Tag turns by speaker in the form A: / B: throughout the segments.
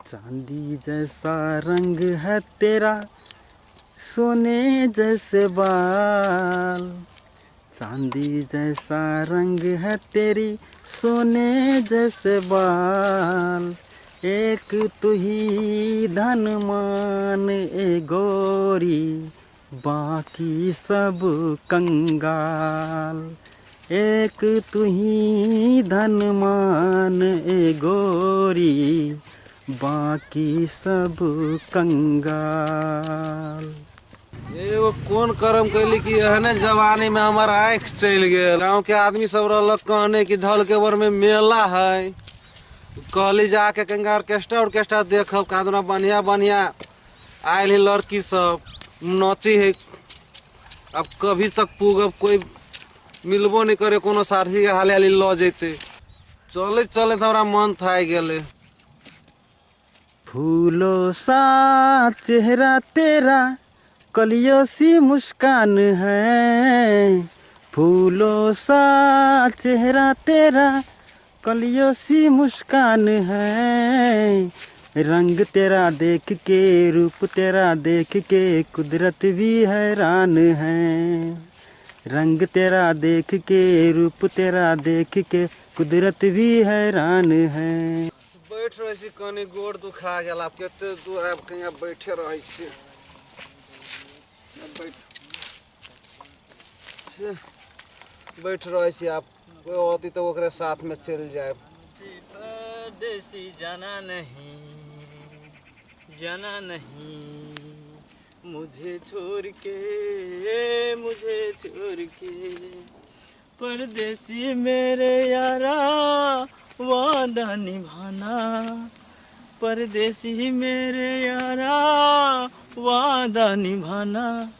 A: चांदी जैसा रंग है तेरा, सोने जैसे बाल। चांदी जैसा रंग है तेरी, सोने जैसे बाल। एक तू ही धनमान ए गोरी, बाकी सब कंगाल। एक तू ही धनमान ए गोरी, बाकी सब कंगाल।
B: एगो कोन कर्म कैली कि एहने जवानी में हमर आँखि चलि गेल। गाँव के आदमी सब रहलक कहने कि ढलकेबर में मेला है, कहली जाके कहीं ऑर्केस्ट्रा उर्केस्ट्रा देखब, कहाँ बढ़िया बढ़िया आयल है लड़की सब नची है। अब कभी तक पुगब कोई मिलबो नहीं करे, कोनो साथी के हाली हाली ल जैते। चले चले तो हमरा मन थाकि गेलै।
A: फूलों सा चेहरा तेरा, कलियों सी मुस्कान है। फूलों सा चेहरा तेरा, कलियों सी मुस्कान है। रंग तेरा देख के, रूप तेरा देख के, कुदरत भी हैरान है। रंग तेरा देख के, रूप तेरा देख के, कुदरत भी हैरान है।
B: बैठ रहे छी कनी गोड़ दुखा गेल, आब कते दूर आब कहीं बैठे रहै छी। बैठ रहे छी, आप कोई होती तो ओकरे साथ में चल जाए।
C: परदेसी जाना नहीं, जाना नहीं, मुझे छोड़ के, मुझे छोड़ के। परदेसी मेरे यारा, वादा निभाना। परदेसी मेरे यारा, वादा निभाना।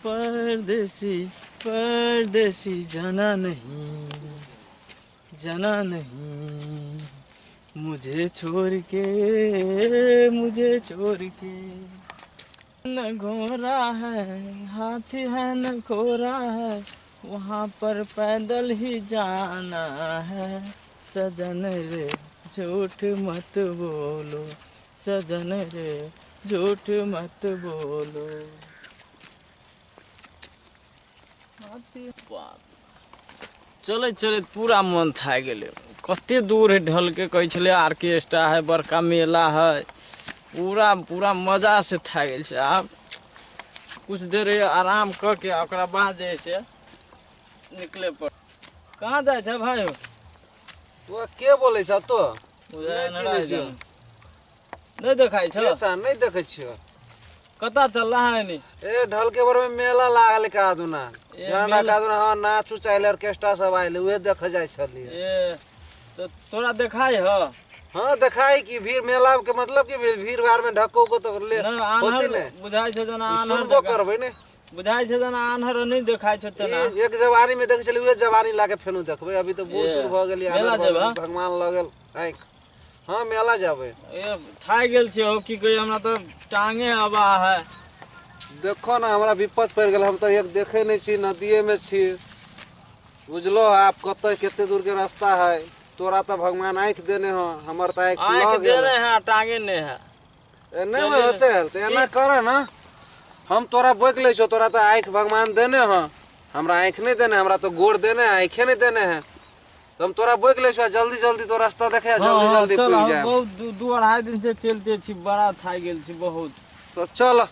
C: परदेसी परदेसी जाना नहीं, जाना नहीं, मुझे छोड़ के, मुझे छोड़ के। न घोड़ा है हाथी है न घोड़ा है, वहाँ पर पैदल ही जाना है। सजन रे झूठ मत बोलो, सजन रे झूठ मत बोलो। चलैत चलैत पूरा मन थाकि गेलै। कते दूर है ढलके, कहै छलै ऑर्केस्ट्रा है, बड़का मेला है, पूरा पूरा मजा से थाकि गेल छै। आब कुछ देर आराम कऽ के ओकरा बाद जे से निकले पर। कहाँ जाइ छै भाई?
B: तो के बोलै छ तो?
C: नहीं देखाइ छ?
B: नहीं देखै छियो।
C: कतऽ चल रहा है नी?
B: ए ढलकेबर में मेला लागल का दुना, जहाँ का दुना हां नाच उच आयल, ऑर्केस्ट्रा सब आयल, उहे देखे जाय छलिए।
C: ए तो तोरा देखाइ ह?
B: हां देखाइ कि भीड़ मेला के मतलब कि भीड़ भाड़ में ढको को तो ले होती ने,
C: बुझाइ छै जना आन्हर
B: सुनबो करबै ने,
C: बुझाइ छै जना आन्हर नहीं देखाइ छै तना।
B: एक जवानी में देखै छलिए, उहे जवानी लाके फेनु देखबै। अभी तो बूढ़ सूढ़ भ गेली, भगवान लगल आँख। हाँ मेला जाबे।
C: ए थाकि गेल छी हो की कही, हमरा तो टांगे हवा है।
B: देखो ना हमरा विपद पड़ गेल, हम तो एक देखे नहीं छी, नदिये में छी बुझलो। आप कत कते दूर के रास्ता है, तोरा तो भगवान आँख देने हो, हमर तो आँख
C: आँख देने है, टांगे नहीं है।
B: ए नहीं होते तो एना कर ना, हम तोरा बोक ले छो, तोरा तो आँख भगवान देने हो, हमरा आँख नहीं देने, हमरा तो गोड़ देने है, आँखे नहीं देने है। तो हम तोरा बोक ले छो, जल्दी जल्दी तो रास्ता देखे, जल्दी जल्दी पुग जाए।
C: बहुत 2-2.5 दिन से चलते छी, बड़ा थाकि गेल छी बहुत।
B: तो चल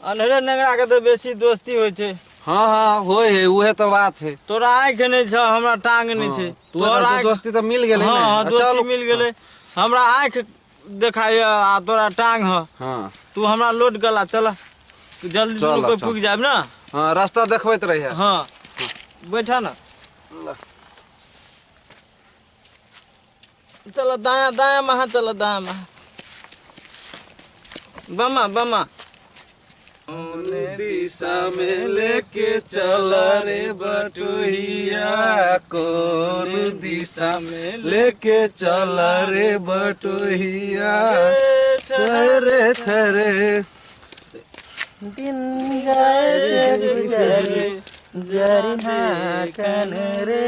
C: अन्हरे नगरा के तो बेसी दोस्ती होइ छै।
B: हाँ हाँ होय है, उहे तो बात है।
C: तोरा आँख नहीं छ, हमरा टांग नहीं छै।
B: तोरा दोस्ती तो मिल गेलै।
C: हाँ दोस्ती मिल गेलै, हमरा आँख देखाइ आ तोरा टांग ह।
B: हाँ
C: तू हमरा लोट गला, चल जल्दी कोई पुग जाब ना।
B: हाँ रास्ता देखबैत रहिए।
C: हाँ बैठा ना, चल दाया दाया महा, चल दाया महा, बमा बमा।
B: कौन दिशा में लेके चल रे बटोहिया, कौन दिशा में लेके चल रे बटोहिया, थरे थरे
A: दिन गए जरी कन रे।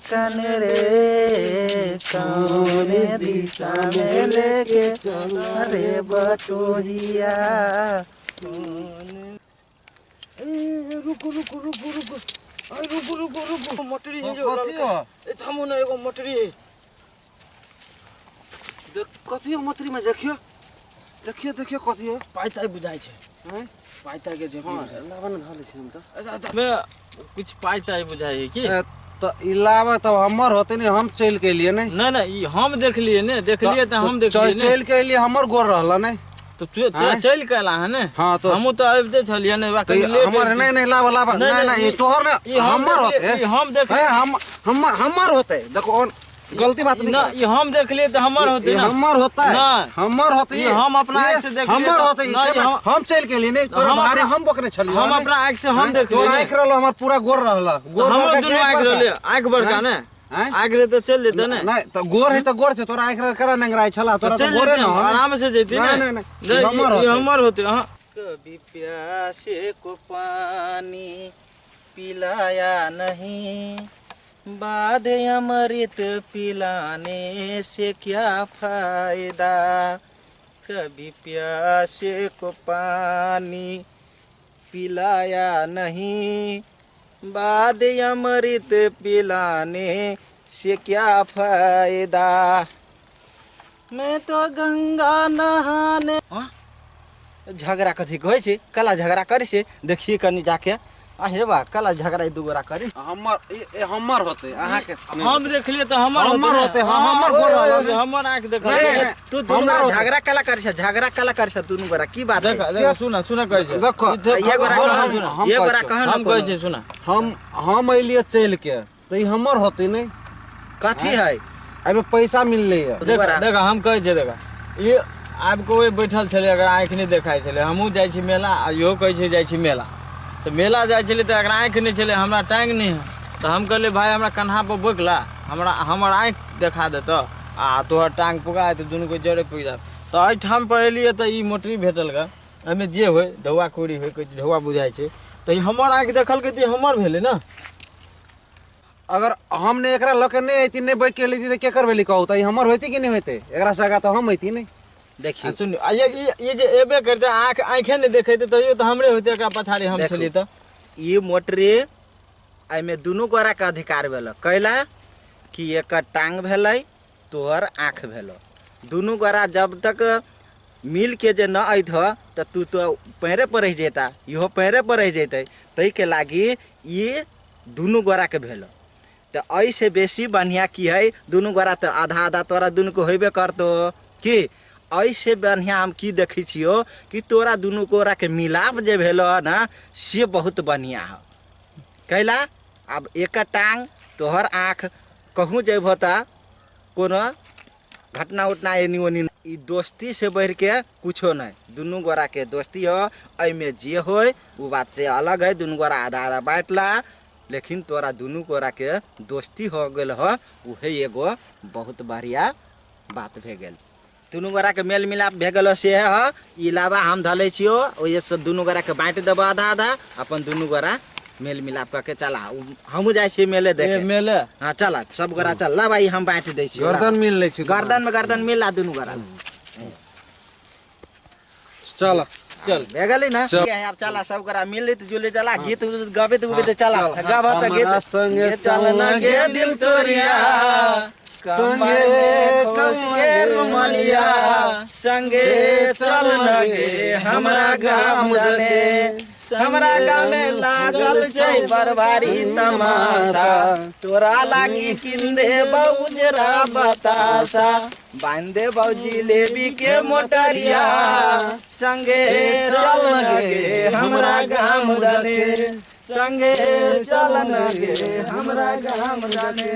A: कन रे, कौन दिशा में लेके चला रे बटोहिया।
C: रुको रुको रुको रुको, रुको रुको रुको, मोटरी है जो
B: कथी हो?
C: ए थामो ना, एगो मोटरी है।
B: देख कथी हो मोटरी में, देखियो देखियो देखियो कथी हो।
C: पाई ताई बुझाइ छै।
B: हैं?
C: पाई ताई के झोपड़ी।
B: हां, लावा न धले छी हम त।
C: अच्छा में कुछ पाई ताई बुझाइ है की?
B: त ई लावा त हमर होते ने, हम चल के लिए नहीं।
C: ना ना, ई हम देखलिए ने, देखलिए त हम देखलिए ने।
B: चल के लिए हमर गोर रहल नहीं।
C: तो चल के अला है ने।
B: हां, तो
C: हमहु त आबिते छलिए ने,
B: हमर नहीं नहीं लावा लावा नहीं नहीं, तोहर ने हमर होते,
C: ई हम देख,
B: हम हमर होते। देखो गलती बात नहीं
C: ना, ई हम देखलिए त हमर होते ना,
B: हमर होता है, हमर होते,
C: ई हम अपना आंख से देखलिए,
B: हमर होते। हम चल के लिए नहीं, भारी हम बकने छलिए,
C: हम अपना आंख से हम देखलिए।
B: तोर आंख रहल, हमर पूरा गोर रहल, गोर
C: हमर दुनू आंख रहले, आंख बड़का ने, आंख रे त चल जेते ने।
B: नहीं त गोर है त गोर छै, तोरा आंख करा नंगराय छला, तोरा त गोरे न,
C: आराम से जेती ने।
B: नहीं नहीं, हमर होते,
C: हमर होते। हां,
A: कभी प्यासे को पानी पिलाया नहीं, बाद अमृत पिलाने से क्या फायदा। कभी प्यासे को पानी पिलाया नहीं, बाद अमृत पिलाने से क्या फायदा। मैं तो गंगा नहाने। झगड़ा कथी कहै छै, कला झगड़ा करै छै, देखिए कनी जाके। अहे बा, कला झगड़ा दू गोरा करी।
B: हमर हमर होते, अहाँ के
C: हम देखलिए त हमर
B: हमर होते। हां, हमर गोर रहल,
C: हमर आंख देखल।
A: तू दुनू गोरा झगड़ा कला करै छै, झगड़ा कला करै छै दुनू गोरा, की बात है?
C: देख देख, सुना सुना कहै छै,
B: देखो
A: ये गोरा कहन, ये गोरा कहन,
C: हम कहै छै सुना।
B: हम अइलिए चल के त ई हमर होते नहीं।
A: कथी है?
B: अबे पैसा मिलले है।
C: देख देख, हम कहै छै देख, ई आब कोई बैठल छलै, अगर आंख नहीं देखाइ छलै, हमहूँ जाइ छी मेला, आ इहो कहै छै जाइ छी मेला, तऽ मेला जाइ छलै तऽ एकरा आँखि नहि छलै, हमरा टाँग नहि है, तऽ हम कहलियै भाइ हमरा कन्हा पर बोकला, हमरा हमर आँखि देखा देतऽ आ तोहर टाँग पुगा तऽ दुनूके जरे पुगि जायत। तऽ एहिठाम पर एलियै तऽ ई मोटरी भेटल गऽ, एहिमे जे होइ ढौआ कोड़ी होइ, कोइ ढौआ बुझाइ छै, तऽ ई हमर आँखि देखलकै तऽ ई हमर भेलै ने।
B: अगर हम ने एकरा लऽ के नहि अयती, नहि बैठ के एली तऽ केकर भेली कहू? तऽ ई हमर होइती कि नहि होइते? एकरा से आगाँ तऽ हम अयती नहि।
A: देखियो
C: सुन, ये जे एबे करते आँख आँखे नहीं देखेते तैयो तो हमरे होते, एकरा पछाड़ी हम छलिए। त
A: ई मोटरी एमे दुनू गोरा के अधिकार भेल, कैला कि एकर टांग भेलै, तोहर आँख भेल। दुनू गोरा जब तक मिल के जे न अत त तू तो पैरे पर रह जेता, इहो पैरे पर रह जेतै, ताहिके लागी ई दुनू गोरा के भेल। तो एहिसे बेसी बढ़िया की है, दुनू गोरा तो आधा आधा तोरा दुनू के होबे करतो की। ऐसे बढ़िया हम की देखै छियो कि तोरा दुनू गोरा के मिलाप जे भेलो ना, से बहुत बढ़िया है। कैला अब एक टांग तोहर आँख, कहूँ जेबहो त कोनो घटना उटना एनी ओनी, ई दोस्ती से बढ़ के कुछो नहीं। दुनू गोरा के दोस्ती हो, एहिमे जे होय वो बात से अलग है, दुनू गोरा आधा आधा बाँटला, लेकिन तोरा दुनू गोरा के दोस्ती हो गेल हो, उहे एगो बहुत बढ़िया बात भे गेल। दुनू गोरा के मेल मिलाप भे गेल से है। ई लावा हम धले छियो, ओहिसँ दुनू गोरा के बाँटि देबो आधा आधा, अपन दुनू गोरा मेल मिलाप कऽ के चला। हमहूँ जाइ छियै मेले देखे,
C: मेले।
A: हाँ चला, सब गोरा चल ला भाई, हम बाँटि दै छियो।
B: गर्दन मिल लै छी,
A: गर्दन में गर्दन मिला दुनू गोरा।
B: चल
C: चल
A: भे गेलै ने, आब चला सब गोरा मिलैत जुलैत चला, गीत गबैत उबैत चला, गाबह तऽ गीत
B: संगे
A: चल न गे दिल तोरिया, संगे चल के रुमलिया, संगे चल न गे हमरा गाम जाने, हमरा गाम में लागल छै बड़ भारी तमाशा, तोरा लागी किन दे उजरा बतासा, बांध दे जिलेबी के मोटरिया, संगे चल न गे हमरा गाम जाने, संगे चल न गे हमरा गाम जाने।